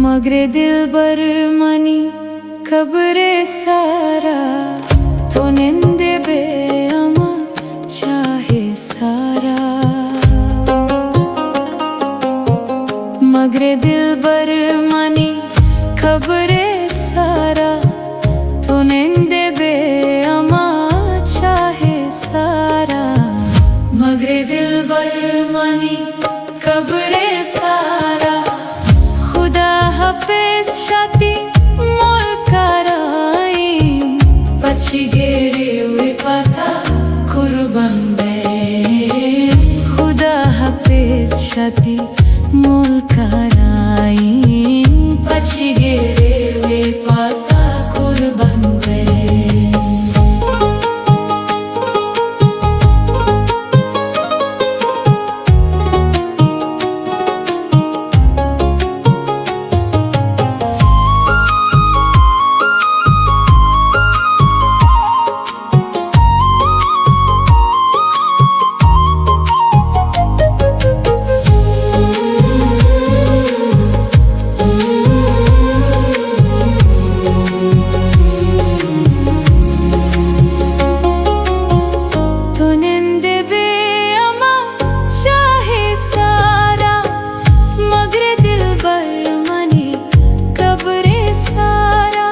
مگر دلبر منی قبر ءِ سارا، تو نندے بے ہما چاہ ءِ سارا۔ مگر دلبر منی قبر ءِ سارا، تو نندے بے ہما چاہ ءِ سارا۔ مگر دلبر منی قبر ءِ سارا، خدا حافظ شاتی مول کارائیں، پچی گیرے وے پاتا قربان بے۔ خدا حافظ شاتی مول کارائیں، پچی گیرے وے پاتا قربان بے۔ تو نندے بے ہما چاہ ءِ سارا، مگر دلبر منی قبر ءِ سارا۔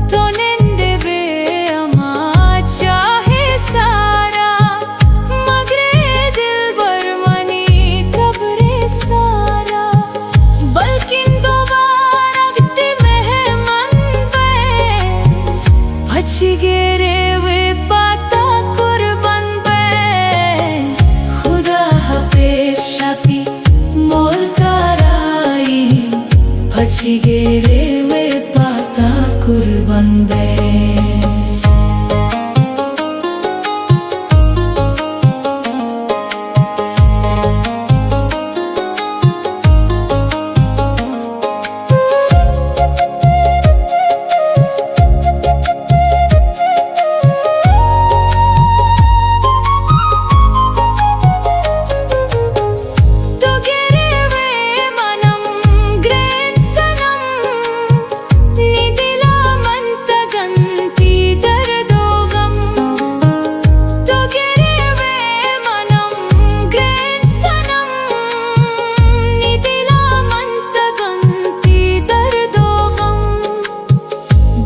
تو نندے بے ہما چاہ ءِ سارا، مگر دلبر منی قبر ءِ سارا۔ بلکن دوبارہ تی مہمان بئے، پچی گیرے وے پاتا قربان بئے۔ خدا حافظ شاتی مول کارائیں، پچی گیرے وے پاتا قربان بئے۔ تو گریوے منم گرین صنم، نی دلا منتگ انتی درد و غم۔ تو گریوے منم گرین صنم، نی دلا منتگ انتی درد و غم۔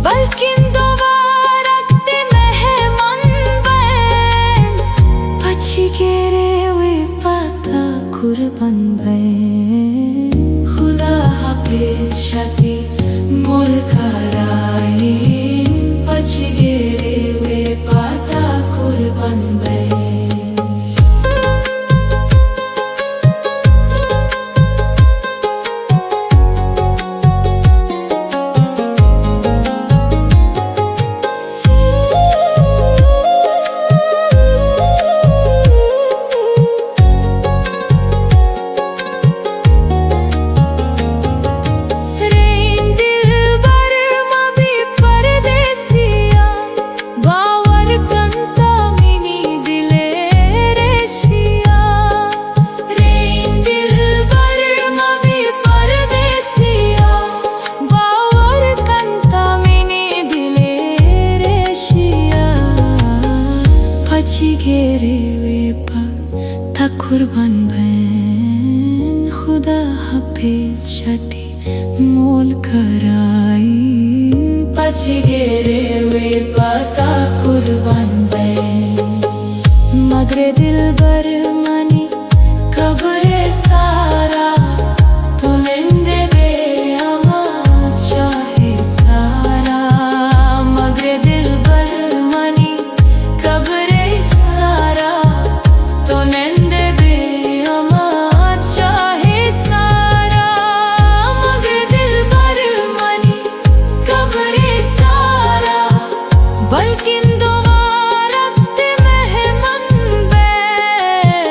بلکن دوبارہ تی مہمان بئے، پچی گیرے وے پاتا قربان بئے۔ خدا حافظ شاتی مول کارائیں، پچی گیرے وے پاتا قربان بئے۔ رین دلبر مبی پردیسیا، باور کنتا منی دل ءِ ریشیا۔ رین دلبر مبی پردیسیا، باور کنتا منی دل ءِ ریشیا۔ پچی گیرے وے پاتا قربان بئے، خدا حافظ شاتی مول کارائیں، پچی گیرے وے پاتا قربان بئے۔ مگر دلبر منی قبر ءِ سارا، تو نندے بے ہما چاہ ءِ سارا۔ مگر دلبر منی قبر ءِ سارا، تو نندے بے ہما چاہ ءِ سارا۔ مگر دلبر منی قبر ءِ سارا، بلکن دوبارہ تی مہمان بئے۔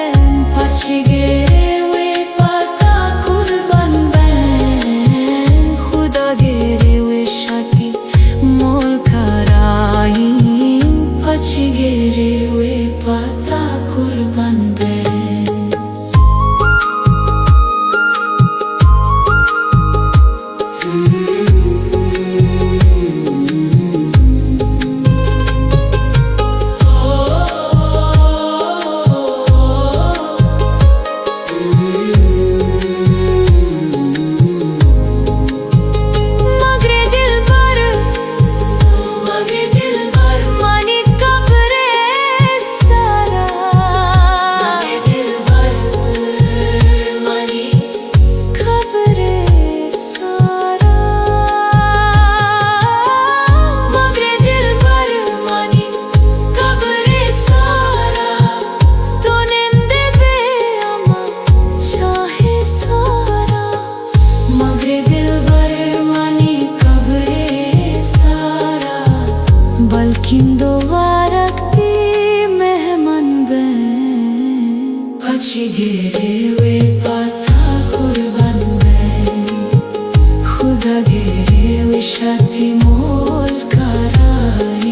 شتی مول کارائین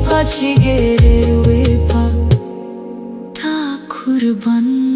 پچ گیرے وے پا تا قربان